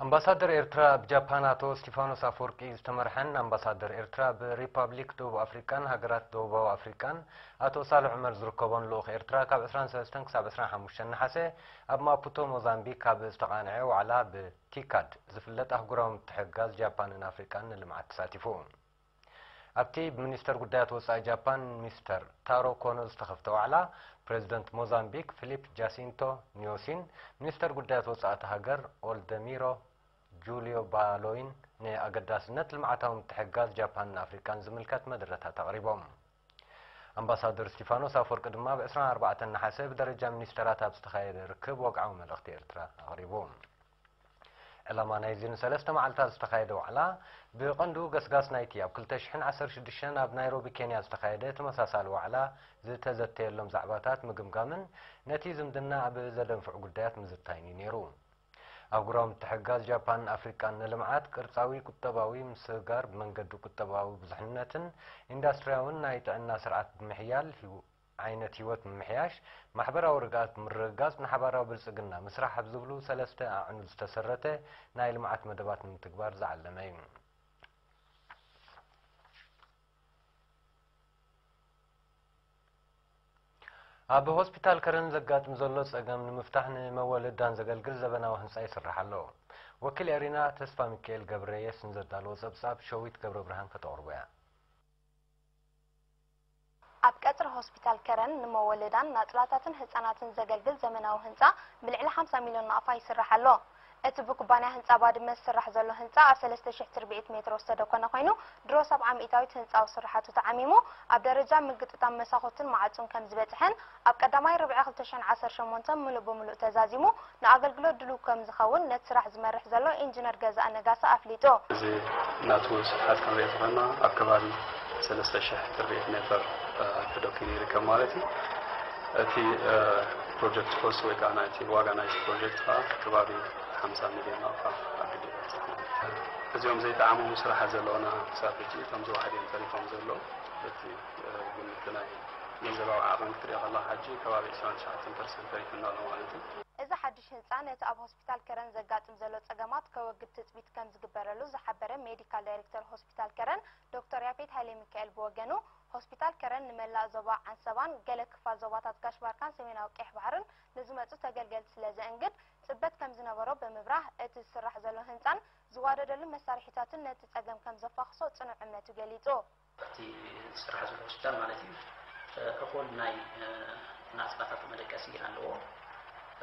ኣምባሳደር ኤርትራ ኣብ ጃፓን ኣቶ እስቲፋኖስ ኣፈወርቂ ዝተመርሐን ኣምባሳደር ኤርትራ ኣብ ሪፓብሊክ ደቡብ ኣፍሪቃን ሃገራት ደቡባዊ ኣፍሪቃን ኣቶ ሳልሕ ዑመር ዝርከቦን ልኡኽ ኤርትራ ካብ ዕስራን ሰለስተን ክሳብ ዕስራን ሓሙሽተን ነሓሰ ኣብ ማፑቶ ሞዛምቢክ ኣብ ዝተቓንዐ ዋዕላ ብቲካድ ዝፍለጥ ኣህጉራዊ ምትሕግጋዝ ጃፓንን ኣፍሪቃን ንልምዓት ተሳቲፉ። ኣብቲ ብሚኒስተር ጉዳያት ወጻኢ ጃፓን ሚስተር ታሮ ኮኖ ዝተኸፍተ ዋዕላ፣ ፕሬዚደንት ሞዛምቢክ ፊሊፕ ጃሲንቶ ኒዮሲን ሚኒስተር ጉዳያት ወጻኢ እታ ሃገር ኦልደሚሮ ጁልዮ ባሎይን ንኣገዳስነት ልምዓታዊ ምትሕግጋዝ ጃፓንን ኣፍሪቃን ዝምልከት መደረታት ኣቕሪቦም። ኣምባሳደር እስቲፋኖስ ኣፈወርቂ ድማ ብ ዕስራን ኣርባዕተን ነሓሰ ብደረጃ ሚኒስተራት ኣብ ዝተኻየደ ርክብ ወግዓዊ መልእኽቲ ኤርትራ ኣቕሪቡ። ዕላማ ናይዚ ንሰለስተ መዓልታት ዝተኻየደ ዋዕላ፣ ብቐንዱ ገስጋስ ናይቲ ኣብ ክልተ ሽሕን ዓሰርተ ሽዱሽተን ኣብ ናይሮቢ ኬንያ ዝተኻየደ ተመሳሳሊ ዋዕላ ዝተዘተየሎም ዛዕባታት ምግምጋምን ነቲ ዝምድና ኣብ ዘደንፍዑ ጉዳያት ምዝታይን እዩ ነይሩ። ኣህጉራዊ ምትሕግጋዝ ጃፓንን ኣፍሪቃን ንልምዓት ቅርጻዊ ቁጠባዊ ምስግጋር ብመንገዲ ቁጠባዊ ብዙሕነትን ኢንዳስትሪያውን ናይ ጥዕና ስርዓት ብምሕያል ህይወ-፣ ዓይነት ህይወት ምምሕያሽ፣ ማሕበራዊ ርግኣት ምርግጋጽ፣ ንሓባራዊ ብልጽግና ምስራሕ ኣብ ዝብሉ ሰለስተ ኣዕኑድ ዝተሰረተ ናይ ልምዓት መደባት ንምትግባር ዝዓለመ እዩ። ኣብ ሆስፒታል ከረን ዘጋጥም ዘሎ ጸገም ንምፍታሕ ንመወለዳን ዘገልግል ዘበናዊ ህንጻ ይስራሕ ኣሎ። ወኪል ኤሪና ተስፋ ሚካኤል ገብረየስ ንዘዳለዎ ጸብጻብ ሸዊት ገብረ ብርሃን ከተቕርቦ እያ። ኣብ ቀጽሪ ሆስፒታል ከረን ንመወለዳን ናጽላታትን ህጻናትን ዘገልግል ዘመናዊ ህንጻ ብልዕሊ ሓምሳ ሚልዮን ናቕፋ ይስራሕ ኣሎ። እቲ ብኩባንያ ህንጻ ባድመ ዝስራሕ ዘሎ ህንጻ ኣብ ሰለስተ ሽሕ ትርብዒት ሜትሮ ዝተደኮነ ኮይኑ፣ ድሮ ሰብዓ ሚእታዊት ህንጻዊ ስርሓቱ ተዓሚሙ፣ ኣብ ደረጃ ምግጥጣም መሳኹትን ማዕጹን ከም ዝበጽሐን፣ ኣብ ቀዳማይ ርብዒ ክልተ ሽሕን ዓሰርተ ሸሞንተን ምሉእ ብምሉእ ተዛዚሙ ንኣገልግሎት ድሉው ከም ዝኸውን ነቲ ስራሕ ዝመርሕ ዘሎ ኢንጂነር ገዛእ ነጋሳ ኣፍሊጡ። እዚ ናቱ ስፍሓት ክንሪኦ ተኾንና ኣብ ከባቢ ሰለስተ ሽሕ ትርብዒት ሜትር፣ እ፣ ተደኪኑ ይርከብ ማለት እዩ። እቲ፣ እ፣ ፕሮጀክት ኮስት ወይ ከዓ ናይቲ ዋጋ ናይቲ ፕሮጀክት ከዓ ከባቢ ሓምሳ ሚልዮን ናቕፋ ኣቢሉ ይበጽሕ ማለት እዩ። እዚኦም ዘይተዓመሙ ስራሓት ዘለውና ክሳብ ሕጂ እቶም ዝወሓድ እዮም ተሪፎም ዘለዉ። በቲ፣ እ፣ ግምት ናይ ገንዘባዊ ዓቕሚ ክትሪኦ ከለኻ ሕጂ ከባቢ ዕስራን ትሽዓተን ፐርሰንት ተሪፉና ኣሎ ማለት እዩ። እዚ ሓድሽ ህንጻ ነቲ ኣብ ሆስፒታል ከረን ዘጋጥም ዘሎ ጸገማት ከወግድ ትጽቢት ከም ዝግበረሉ ዝሓበረ ሜዲካል ዳይሬክተር ሆስፒታል ከረን ዶክተር ያፌት ሃይለ ሚካኤል ብወገኑ፣ ሆስፒታል ከረን ንመላእ ዞባ ዓንሰባን ገለ ክፋል ዞባታት ጋሽ ባርካን ሰሜናዊ ቀይሕ ባሕርን ንዝመጹ ተገልገልቲ ስለ ዘእንግድ ጽበት ከም ዝነበሮ ብምብራህ፣ እቲ ዝስራሕ ዘሎ ህንጻን ዝዋደደሉ መሳርሒታትን ነቲ ጸገም ከም ዘፋኽሶ ጽኑዕ እምነቱ ገሊጹ። እቲ ዝስራሕ ዘሎ ሆስፒታል ማለት እዩ፣ እ፣ እኹል ናይ፣ እ፣ ናጽላታት መደቀሲ ኣለዎ።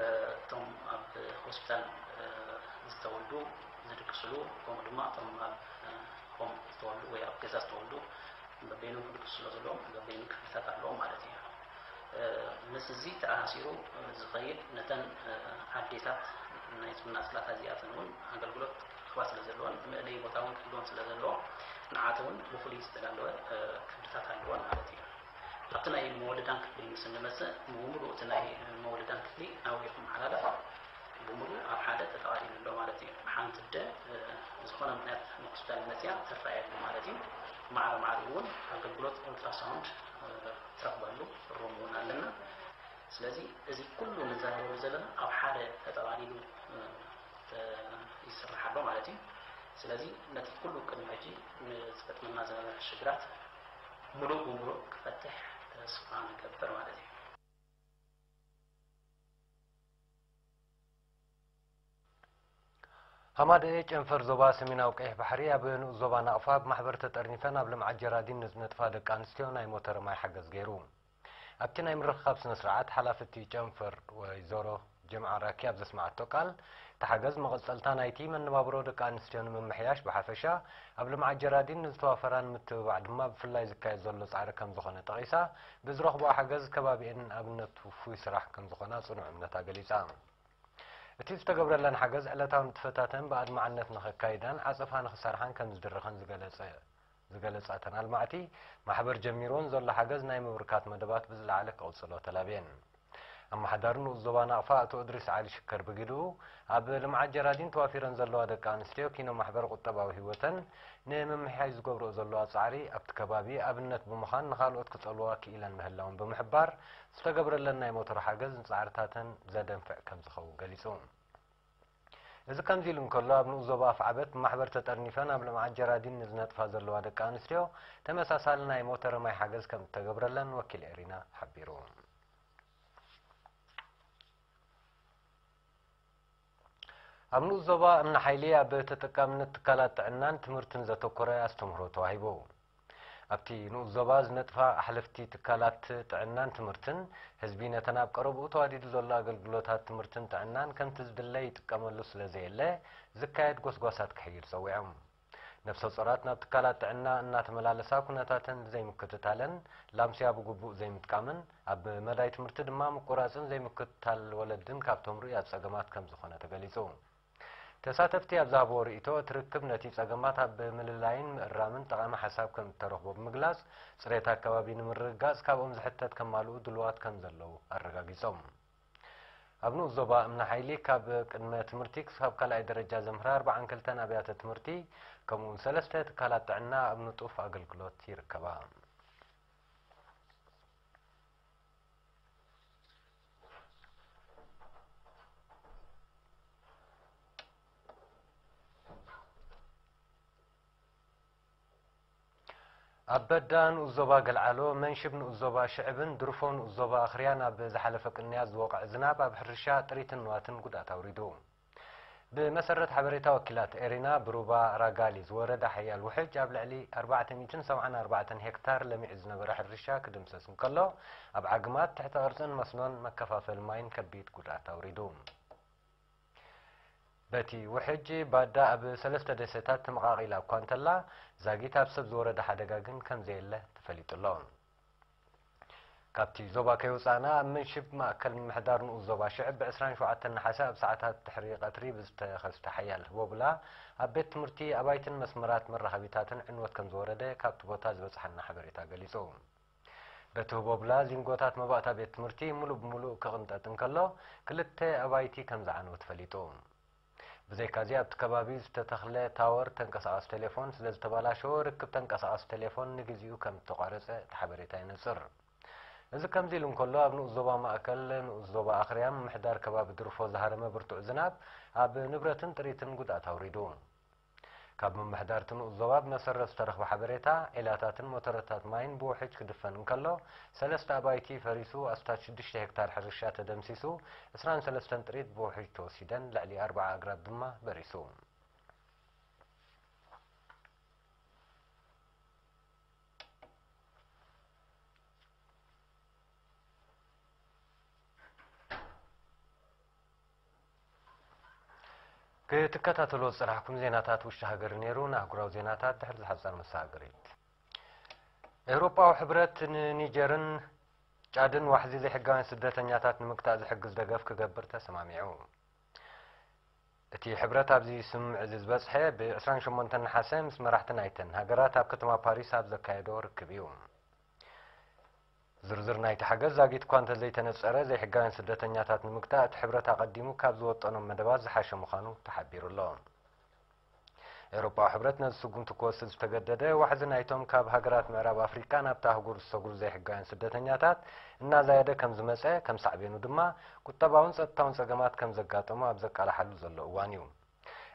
እ፣ እቶም ኣብ ሆስፒታል፣ እ፣ ዝተወልዱ ዝድቅስሉ፣ ከምኡ ድማ እቶም ኣብ፣ እ፣ ሆም ዝተወልዱ ወይ ኣብ ገዛ ዝተወልዱ በበይኖም ክድቅሱ ስለ ዘለዎም በበይኑ ክፍልታት ኣለዎም ማለት እዩ። እ፣ ምስ እዚ ተኣሳሲሩ፣ እ፣ ዝኸይድ ነተን፣ እ፣ ኣዴታት ናይዞም ናጽላታት እዚኣተን እውን ኣገልግሎት ክረኽባ ስለ ዘለወን፣ መእለዪ ቦታ እውን ክህልወን ስለ ዘለዎ፣ ንዓተን እውን ብፍሉይ ዝተዳለወ፣ እ፣ ክፍልታት ኣለወን ማለት እዩ። ኣብቲ ናይ መወለዳን ክፍሊ ምስ እንመጽእ፣ ብምሉእ እቲ ናይ መወለዳን ክፍሊ ናብኡ ይኹን መሓላለፍ ብምሉእ ኣብ ሓደ ተጠቓሊሉ ኣሎ ማለት እዩ። ሓንቲ ኣደ፣ እ፣ ብዝኾነ ምኽንያት ንሆስፒታል መጽያ ትረኣየሉ ማለት እዩ። ማዕረ ማዕሪኡ እውን ኣገልግሎት ኡልትራሳውንድ፣ እ፣ ትረኽበሉ ሩም እውን ኣለና። ስለዚ እዚ ኩሉ ንዛረበሉ ዘለና ኣብ ሓደ ተጠቓሊሉ፣ እ፣ ተ-፣ ይስራሕ ኣሎ ማለት እዩ። ስለዚ ነቲ ኩሉ ቅድሚ ሕጂ ንዝገጥመና ዝነበረ ሽግራት ምሉእ ብምሉእ ክፈትሕ ተስፋ ንገብር ማለት እዩ። ሃማደኤ ጨንፈር ዞባ ሰሜናዊ ቀይሕ ባሕሪ ኣብ ንኡስ ዞባ ናቕፋ ብማሕበር ተጠርኒፈን ኣብ ልምዓት ጀራዲን ንዝነጥፋ ደቂ ኣንስትዮ ናይ ሞተር ማይ ሓገዝ ገይሩ። ኣብቲ ናይ ምርኽኻብ ስነ ስርዓት ሓላፊ እቲ ጨንፈር ወይዘሮ ጀምዓ ራኪ ኣብ ዘስመዓቶ ቃል፣ እቲ ሓገዝ መቐጸልታ ናይቲ መነባብሮ ደቂ ኣንስትዮ ንምምሕያሽ ብሓፈሻ ኣብ ልምዓት ጀራዲን ንዝተዋፈራ ንምትብባዕ ድማ ብፍላይ ዝካየድ ዘሎ ጻዕሪ ከም ዝኾነ ጠቒሳ፣ ብዝረኽብኦ ሓገዝ ከባቢኤን ኣብነት ውፉይ ስራሕ ከም ዝኾና ጽኑዕ እምነታ ገሊጻ። እቲ ዝተገብረለን ሓገዝ ዕለታዊ ንጥፈታተን ብኣድማዕነት ንኸካይዳን ዓጸፋ ንኽሰርሓን ከም ዝድርኸን ዝገለጸ ዝገለጻ እተን ኣልማዕቲ፣ ማሕበር ጀሚርዎን ዘሎ ሓገዝ ናይ ምብርካት መደባት ብዝለዓለ ክቕጽሎ ተላብየን። ኣመሓዳሪ ንኡስ ዞባ ናቕፋ ኣቶ እድሪስ ዓሊ ሽከር ብግድኡ፣ ኣብ ልምዓት ጀራዲን ተዋፊረን ዘለዋ ደቂ ኣንስትዮ ኪኖ ማሕበር ቁጠባዊ ህይወተን ንምምሕያሽ ዝገብርኦ ዘለዋ ጻዕሪ ኣብቲ ከባቢ ኣብነት ብምዃን ንኻልኦት ክጸልዋ ክኢለን ምህላውን ብምሕባር፣ ዝተገብረለን ናይ ሞተር ሓገዝ ንጻዕርታተን ዘደንፍዕ ከም ዝኸውን ገሊጹ። እዚ ከምዚ ኢሉ እንከሎ፣ ኣብ ንኡስ ዞባ ኣፍዓበት ብማሕበር ተጠርኒፈን ኣብ ልምዓት ጀራዲን ንዝነጥፋ ዘለዋ ደቂ ኣንስትዮ ተመሳሳሊ ናይ ሞተረ ማይ ሓገዝ ከም እተገብረለን ወኪል ኤሪና ሓቢሩ። ኣብ ንኡስ ዞባ እምኒ ሓይሊ ኣብ ተጠቃምነት ትካላት ጥዕናን ትምህርትን ዘተኮረ ኣስተምህሮ ተዋሂቡ። ኣብቲ ንኡስ ዞባ ዝነጥፋ ኣሕለፍቲ ትካላት ጥዕናን ትምህርትን፣ ህዝቢ ነተን ኣብ ቀረብኡ ተዋዲዱ ዘሎ ኣገልግሎታት ትምህርትን ጥዕናን ከምቲ ዝድለ ይጥቀመሉ ስለ ዘየለ፣ ዝካየድ ጎስጓሳት ክሕይል ጸዊዖም። ነፍሰ ጾራት ናብ ትካላት ጥዕና እናተመላለሳ ኩነታተን ዘይምክትታለን ላምስያ ብግቡእ ዘይምጥቃምን፣ ኣብ መዳይ ትምህርቲ ድማ ምቁራጽን ዘይምክትታል ወለድን ካብቶም ርኡያት ጸገማት ከም ዝኾነ ተገሊጹ። ተሳተፍቲ ኣብ ዝሃብዎ ርእይቶ፣ እቲ ርክብ ነቲ ጸገማት ኣብ ምልላይን ምእራምን ጠቓሚ ሓሳብ ከም እተረኽቦ ብምግላጽ፣ ጽሬት ኣከባቢ ንምርግጋጽ ካብኦም ዝሕተት ከማልኡ ድሉዋት ከም ዘለዉ ኣረጋጊጾም። ኣብ ንኡስ ዞባ እምኒ ሓይሊ ካብ ቅድመ ትምህርቲ ክሳብ ካልኣይ ደረጃ ዘምህራ ኣርብዓን ክልተን ኣብያተ ትምህርቲ፣ ከምኡውን ሰለስተ ትካላት ጥዕና ኣብ ንጡፍ ኣገልግሎት ይርከባ። ኣብ በዳ ንኡስ ዞባ ገልዓሎ፣ መንሽብ ንኡስ ዞባ ሽዕብን ድርፎ ንኡስ ዞባ ኣኽርያን ኣብ ዝሓለፈ ቅንያት ዝወቕዐ ዝናብ ኣብ ሕርሻ ጥሪትን ንዋትን ጉድኣት ኣውሪዱ። ብመሰረት ሓበሬታ ወኪላት ኤሪና፣ ብሩባ ራጋሊ ዝወረደ ሓያል ውሕጅ ኣብ ልዕሊ ኣርባዕተ ሚእትን ሰብዓን ኣርባዕተን ሄክታር ለሚዑ ዝነበረ ሕርሻ ክድምሰስ እንከሎ፣ ኣብ ዓግማት፣ ትሕተ ቅርጽን መስኖን መከፋፈሊ ማይን ከቢድ ጉድኣት ኣውሪዱ። በቲ ውሕጅ፣ ባዳ ኣብ ሰለስተ ደሴታት ተመቓቒላ እኳ እንተላ፣ ዛጊት ኣብ ሰብ ዝወረደ ሓደጋ ግን ከም ዘየለ ተፈሊጡ ኣሎ። ካብቲ ዞባ ከይወጻእና፣ ኣብ መንሽብ ማእከል ምምሕዳር ንኡስ ዞባ ሽዕብ ብ ዕስራን ሸውዓተን ነሓሰ ኣብ ሰዓታት ድሕሪ ቀትሪ ብዝተኸስተ ሓያል ህቦብላ፣ ኣብ ቤት ትምህርቲ፣ ኣባይትን መስመራት መራኸቢታትን ዕንወት ከም ዝወረደ ካብቲ ቦታ ዝበጽሓና ሓበሬታ ገሊጹ። በቲ ህቦብላ፣ ዚንጎታት መባእታ ቤት ትምህርቲ ምሉእ ብምሉእ ክቕንጠጥ እንከሎ፣ ክልተ ኣባይቲ ከም ዝዓነወ ተፈሊጡ። ብዘይካዚ፣ ኣብቲ ከባቢ ዝተተኽለ ታወር ተንቀሳቓሲ ቴሌፎን ስለ ዝተበላሸወ፣ ርክብ ተንቀሳቓሲ ቴሌፎን ንግዚኡ ከም እተቋረጸ እቲ ሓበሬታ የነጽር። እዚ ከምዚ ኢሉ እንከሎ፣ ኣብ ንኡስ ዞባ ማእከል፣ ንኡስ ዞባ ኣኽርያ፣ ምምሕዳር ከባቢ ድርፎ ዝሃረመ ብርቱዕ ዝናብ ኣብ ንብረትን ጥሪትን ጉድኣት ኣውሪዱ። ካብ ምምሕዳር እቲ ንኡስ ዞባ ብመሰረት ዝተረኽበ ሓበሬታ፣ ዒላታትን ሞተረታት ማይን ብውሕጅ ክድፈን እንከሎ፣ ሰለስተ ኣባይቲ ፈሪሱ፣ ኣስታት ሽዱሽተ ሄክታር ሕርሻ ተደምሲሱ፣ ዕስራን ሰለስተን ጥሪት ብውሕጅ ተወሲደን፣ ልዕሊ ኣርብዓ ኣግራብ ድማ በሪሱ። ክትከታተልዎ ዝጸናሕኩም ዜናታት ውሽጢ ሃገር ነይሩ። ንኣህጉራዊ ዜናታት ድሕሪ ዝሓጸር መሰጋገሪት። ኤውሮጳዊ ሕብረት ንኒጀርን ጫድን ዋሕዚ ዘይሕጋውያን ስደተኛታት ንምግታእ ዝሕግዝ ደገፍ ክገብር ተሰማሚዑ። እቲ ሕብረት ኣብዚ ስምምዕ እዚ ዝበጽሐ፣ ብ ዕስራን ሸሞንተን ነሓሰ ምስ መራሕቲ ናይተን ሃገራት ኣብ ከተማ ፓሪስ ኣብ ዘካየዶ ርክብ እዩ። ዝርዝር ናይቲ ሓገዝ ዛጊት እኳ እንተዘይተነጸረ፣ ዘይሕጋውያን ስደተኛታት ንምግታእ እቲ ሕብረት ኣቐዲሙ ካብ ዝወጠኖም መደባት ዝሓሸ ምዃኑ ተሓቢሩ ኣሎ። ኤውሮጳዊ ሕብረት ነዚ ስጉምቲ ክወስድ ዝተገደደ፣ ዋሕዚ ናይቶም ካብ ሃገራት ምዕራብ ኣፍሪቃ ናብታ ኣህጉር ዝሰግሩ ዘይሕጋውያን ስደተኛታት እናዛየደ ከም ዝመጸ፣ ከም ሳዕቤኑ ድማ ቁጠባውን ጸጥታውን ጸገማት ከም ዘጋጠሞ ኣብ ዘቃልሓሉ ዘሎ እዋን እዩ።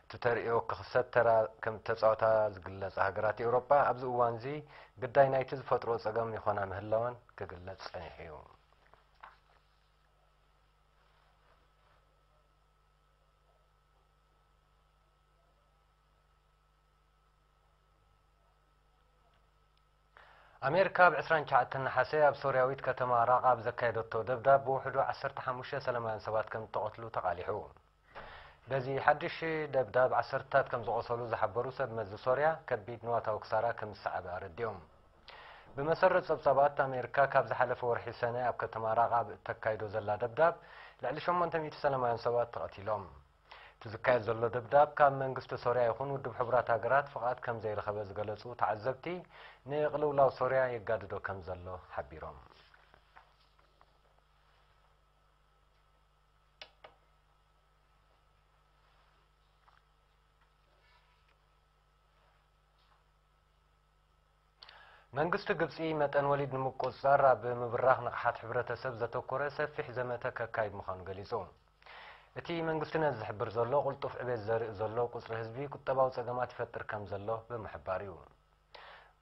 እቲ ተርእዮ ክኽሰት ተራ ከም እተጻወታ ዝግለጻ ሃገራት ኤውሮጳ፣ ኣብዚ እዋንዚ ግዳይ ናይቲ ዝፈጥሮ ጸገም ይኾና ምህላወን ክግለጽ ጸኒሑ እዩ። ኣሜሪካ ኣብ ዕስራን ትሽዓተን ነሓሰ ኣብ ሶርያዊት ከተማ ራቓ ኣብ ዘካየደቶ ደብዳብ፣ ብውሕዱ ዓሰርተ ሓሙሽተ ሰላማውያን ሰባት ከም እተቐትሉ ተቓሊሑ። በዚ ሓድሽ ደብዳብ፣ ዓሰርታት ከም ዝቖሰሉ ዝሓበሩ ሰብ መዚ ሶርያ፣ ከቢድ ንዋታዊ ክሳራ ከም ዝሰዓበ ኣረዲኦም። ብመሰረት ጸብጻባት፣ ኣሜሪካ ካብ ዝሓለፈ ወርሒ ሰነ ኣብ ከተማ ራቓ ኣብ እተካይዶ ዘላ ደብዳብ፣ ልዕሊ ሸሞንተ ሚእቲ ሰላማውያን ሰባት ተቐቲሎም። እቲ ዝካየድ ዘሎ ደብዳብ፣ ካብ መንግስቲ ሶርያ ይኹን ውድብ ሕቡራት ሃገራት ፍቓድ ከም ዘይረኸበ ዝገለጹ ተዓዘብቲ፣ ንቕልውላው ሶርያ የጋድዶ ከም ዘሎ ሓቢሮም። መንግስቲ ግብጺ መጠን ወሊድ ንምቁጽጻር ኣብ ምብራኽ ንቕሓት ሕብረተሰብ ዘተኮረ ሰፊሕ ዘመተ ከካይድ ምዃኑ ገሊጹ። እቲ መንግስቲ ነዚ ዝሕብር ዘሎ፣ ቅልጡፍ ዕቤት ዘርኢ ዘሎ ቁጽሪ ህዝቢ ቁጠባዊ ጸገማት ይፈጥር ከም ዘሎ ብምሕባር እዩ።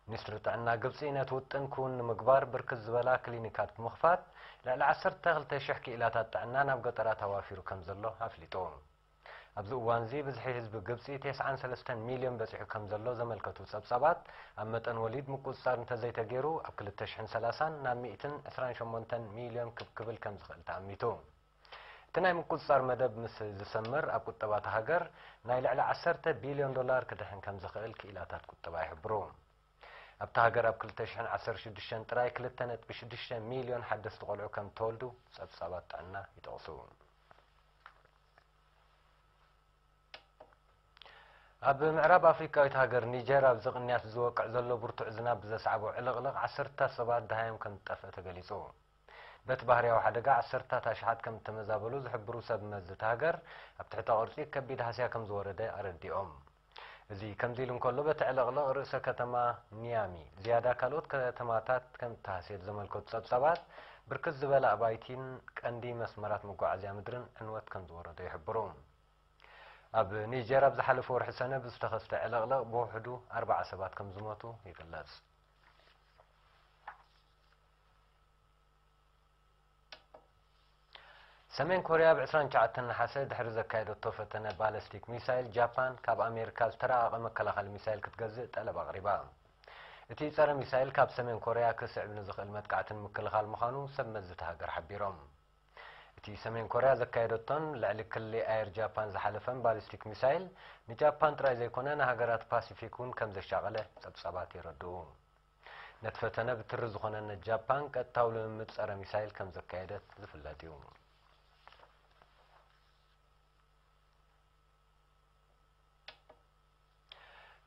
ሚኒስትሪ ጥዕና ግብጺ ነቲ ውጥን ክውን ንምግባር ብርክት ዝበላ ክሊኒካት ብምኽፋት፣ ልዕሊ ዓሰርተ ክልተ ሽሕ ክኢላታት ጥዕና ናብ ገጠራት ኣዋፊሩ ከም ዘሎ ኣፍሊጡ። ኣብዚ እዋንዚ ብዝሒ ህዝቢ ግብጺ ተስዓን ሰለስተን ሚልዮን በጺሑ ከም ዘሎ ዘመልከቱ ጸብጻባት፣ ኣብ መጠን ወሊድ ምቁጽጻር እንተዘይተገይሩ፣ ኣብ ክልተ ሽሕን ሰላሳን ናብ ሚእትን ዕስራን ሸሞንተን ሚልዮን ክብ ክብል ከም ዝኽእል ተኣሚቱ። እቲ ናይ ምቁጽጻር መደብ ምስ ዝሰምር፣ ኣብ ቁጠባ እታ ሃገር ናይ ልዕሊ ዓሰርተ ቢልዮን ዶላር ክድሕን ከም ዝኽእል ክኢላታት ቁጠባ ይሕብሩ። ኣብታ ሃገር ኣብ ክልተ ሽሕን ዓሰርተ ሽዱሽተን ጥራይ ክልተ ነጥቢ ሽዱሽተ ሚልዮን ሓደስቲ ቆልዑ ከም እተወልዱ ጸብጻባት ጥዕና ይጠቕሱ። ኣብ ምዕራብ ኣፍሪቃዊት ሃገር ኒጀር፣ ኣብዚ ቅንያት ዝወቅዕ ዘሎ ብርቱዕ ዝናብ ብዘስዓቦ ዕልቕልቕ ዓሰርታት ሰባት ደሃዮም ከም ዝጠፍአ ተገሊጹ። በቲ ባህርያዊ ሓደጋ ዓሰርታት ኣሽሓት ከም እተመዛበሉ ዝሕብሩ ሰብ መዚ እታ ሃገር፣ ኣብ ትሕተ ቅርጺ ከቢድ ሃስያ ከም ዝወረደ ኣረዲኦም። እዚ ከምዚ ኢሉ እንከሎ፣ በቲ ዕልቕልቕ ርእሰ ከተማ ኒያሚ ዝያዳ ካልኦት ከተማታት ከም እተሃስየት ዘመልከቱ ጸብጻባት፣ ብርክት ዝበለ ኣባይቲን ቀንዲ መስመራት መጓዓዝያ ምድርን ዕንወት ከም ዝወረዶ ይሕብሩ። ኣብ ኒጀር ኣብ ዝሓለፈ ወርሒ ሰነ ብዝተኸስተ ዕልቕልቕ ብውሕዱ ኣርባዓ ሰባት ከም ዝሞቱ ይግለጽ። ሰሜን ኮርያ ኣብ ዕስራን ትሽዓተን ነሓሰ ድሕሪ ዘካየደቶ ፈተነ ባለስቲክ ሚሳይል፣ ጃፓን ካብ ኣሜሪካ ዝተራቐቐ መከላኸሊ ሚሳይል ክትገዝእ ጠለብ ኣቕሪባ። እቲ ጸረ ሚሳይል ካብ ሰሜን ኮርያ ክስዕብ ንዝኽእል መጥቃዕቲ ንምክልኻል ምዃኑ ሰብ መዚ እታ ሃገር ሓቢሮም። እቲ ሰሜን ኮርያ ዘካየደቶን ልዕሊ ክሊ ኣየር ጃፓን ዝሓለፈን ባሊስቲክ ሚሳይል፣ ንጃፓን ጥራይ ዘይኮነ ንሃገራት ፓሲፊክ እውን ከም ዘሻቐለ ጸብጻባት የረድኡ። ነቲ ፈተነ ብትሪ ዝኾነነት ጃፓን ቀጥታዊ ልምምድ ጸረ ሚሳይል ከም ዘካየደት ዝፍለጥ እዩ።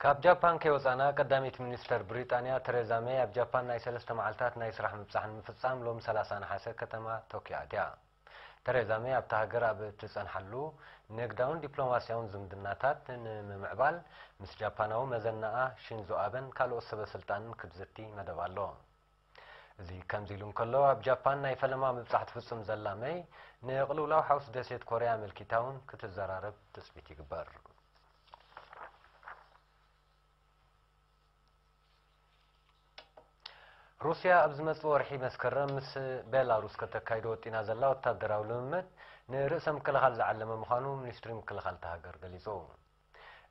ካብ ጃፓን ከይወጻና፣ ቀዳመይቲ ሚኒስተር ብሪጣንያ ተሬዛ ሜይ ኣብ ጃፓን ናይ ሰለስተ መዓልታት ናይ ስራሕ ምብጻሕ ንምፍጻም ሎም ሰላሳ ነሓሰ ከተማ ቶክዮ ኣትያ። ተሬዛ ሜይ ኣብታ ሃገር ኣብ እትጸንሓሉ፣ ንግዳውን ዲፕሎማስያውን ዝምድናታት ንምምዕባል ምስ ጃፓናዊ መዘናኣ ሺንዞ ኣበን ካልኦት ሰበ ስልጣንን ክትዝቲ መደብ ኣሎ። እዚ ከምዚ ኢሉ እንከሎ፣ ኣብ ጃፓን ናይ ፈለማ ምብጻሕ ትፍጽም ዘላ ሜይ፣ ንቅልውላው ሓውስ ደሴት ኮርያ ኣመልኪታ እውን ክትዘራረብ ትጽቢት ይግበር። ሩስያ ኣብ ዝመጽእ ወርሒ መስከረም ምስ ቤላሩስ ከተካይዶ ወጢና ዘላ ወታደራዊ ልምምድ፣ ንርእሰ ምክልኻል ዝዓለመ ምዃኑ ሚኒስትሪ ምክልኻል እታ ሃገር ገሊጹ።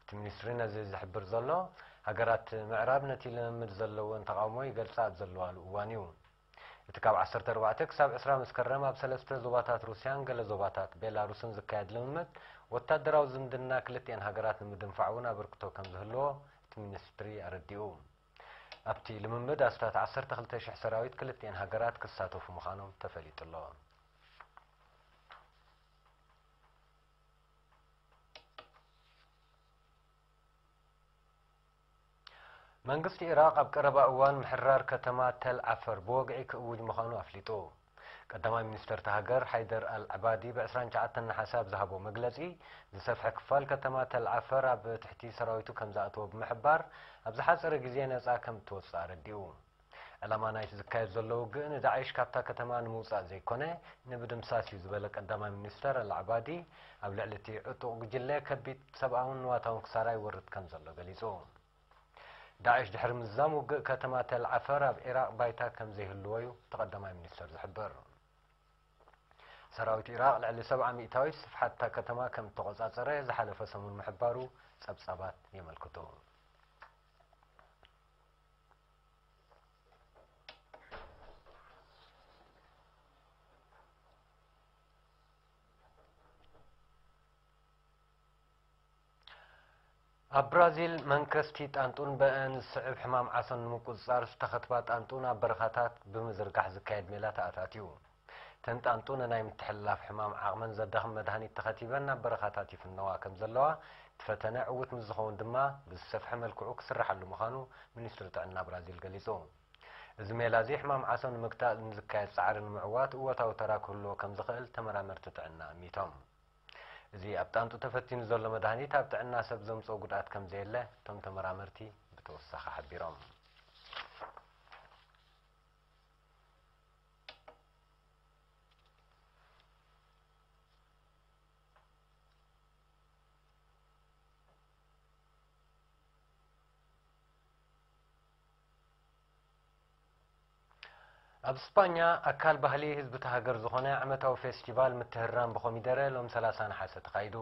እቲ ሚኒስትሪ ነዚ ዝሕብር ዘሎ፣ ሃገራት ምዕራብ ነቲ ልምምድ ዘለወን ተቓውሞ ይገልጻ ኣብ ዘለዋሉ እዋን እዩ። እቲ ካብ ዓሰርተ ኣርባዕተ ክሳብ ዕስራ መስከረም ኣብ ሰለስተ ዞባታት ሩስያን ገለ ዞባታት ቤላሩስን ዝካየድ ልምምድ፣ ወታደራዊ ዝምድና ክልቲኤን ሃገራት ንምድንፋዕ እውን ኣበርክቶ ከም ዝህልዎ እቲ ሚኒስትሪ ኣረዲኡ። ኣብቲ ልምምድ ኣስታት ዓሰርተ ክልተ ሽሕ ሰራዊት ክልቲኤን ሃገራት ክሳተፉ ምዃኖም ተፈሊጡ ኣሎ። መንግስቲ ኢራቕ ኣብ ቀረባ እዋን ምሕራር ከተማ ተል ዓፈር ብወግዒ ክእውጅ ምዃኑ ኣፍሊጡ። ቀዳማይ ሚኒስተር እታ ሃገር ሓይደር ኣል ዓባዲ ብ ዕስራን ትሽዓተን ነሓሰ ኣብ ዝሃቦ መግለጺ፣ ዝሰፍሐ ክፋል ከተማ ተል ዓፈር ኣብ ትሕቲ ሰራዊቱ ከም ዝኣተወ ብምሕባር፣ ኣብ ዝሓጸረ ግዜ ነጻ ከም እትወጽእ ኣረዲኡ። ዕላማ ናይቲ ዝካየድ ዘሎ ውግእ ንዳዕሽ ካብታ ከተማ ንምውጻእ ዘይኮነ፣ ንምድምሳስ እዩ ዝበለ ቀዳማይ ሚኒስተር ኣል ዓባዲ፣ ኣብ ልዕሊ እቲ ዕጡቕ ጉጅለ ከቢድ ሰብኣውን ንዋታውን ክሳራ ይወርድ ከም ዘሎ ገሊጹ። ዳዕሽ ድሕሪ ምዝዛም ውግእ ከተማ ተል ዓፈር ኣብ ዒራቕ ባይታ ከም ዘይህልዎ እዩ እቲ ቀዳማይ ሚኒስተር ዝሕብር። ሰራዊት ዒራቕ ልዕሊ ሰብዓ ሚእታዊት ስፍሓት እታ ከተማ ከም እተቖጻጸረ ዝሓለፈ ሰሙን ምሕባሩ ጸብጻባት የመልክቱ። ኣብ ብራዚል፣ መንከስቲ ጣንጡን በአን ዝስዕብ ሕማም ዓሶን ንምቁጽጻር ዝተኸትባ ጣንጡ ናብ በረኻታት ብምዝርጋሕ ዝካየድ ሜላ ተኣታትዩ። እተን ጣንጡ ንናይ ምትሕልላፍ ሕማም ዓቕመን ዘዳኽም መድሃኒት ተኸቲበን ናብ በረኻታት ይፍነዋ ከም ዘለዋ፣ እቲ ፈተነ ዕዉት ምስ ዝኸውን ድማ ብዝሰፍሐ መልክዑ ክስርሓሉ ምዃኑ ሚኒስትሪ ጥዕና ብራዚል ገሊጹ። እዚ ሜላ እዚ ሕማም ዓሶ ንምግታእ ንዝካየድ ጻዕሪ ንምዕዋት እወታዊ ተራ ክህልዎ ከም ዝኽእል ተመራመርቲ ጥዕና ኣሚቶም። እዚ ኣብ ጣንጡ ተፈቲኑ ዘሎ መድሃኒት ኣብ ጥዕና ሰብ ዘምጽኦ ጉድኣት ከም ዘየለ እቶም ተመራመርቲ ብተወሳኺ ሓቢሮም። ኣብ ስፓኛ ኣካል ባህሊ ህዝቢ እታ ሃገር ዝኾነ ዓመታዊ ፌስቲቫል ምትህራም ብኮሚደረ ሎም ሰላሳ ነሓሰ ተኻይዱ።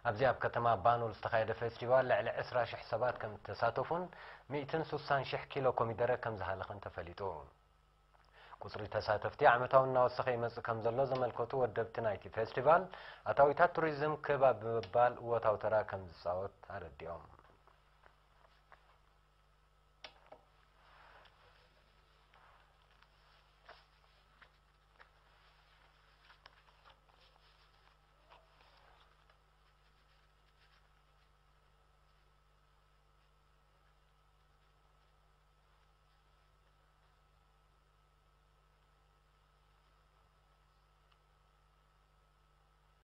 ኣብዚ ኣብ ከተማ ባኖል ዝተኻየደ ፌስቲቫል ልዕሊ ዕስራ ሽሕ ሰባት ከም እተሳተፉን ሚእትን ሱሳን ሽሕ ኪሎ ኮሚደረ ከም ዝሃለኸን ተፈሊጡ። ቁጽሪ ተሳተፍቲ ዓመታዊ እናወሰኸ ይመጽእ ከም ዘሎ ዘመልከቱ ወደብቲ ናይቲ ፌስቲቫል፣ ኣታዊታት ቱሪዝም ክብ ኣብ ብምባል እወታዊ ተራ ከም ዝጻወት ኣረዲኦም።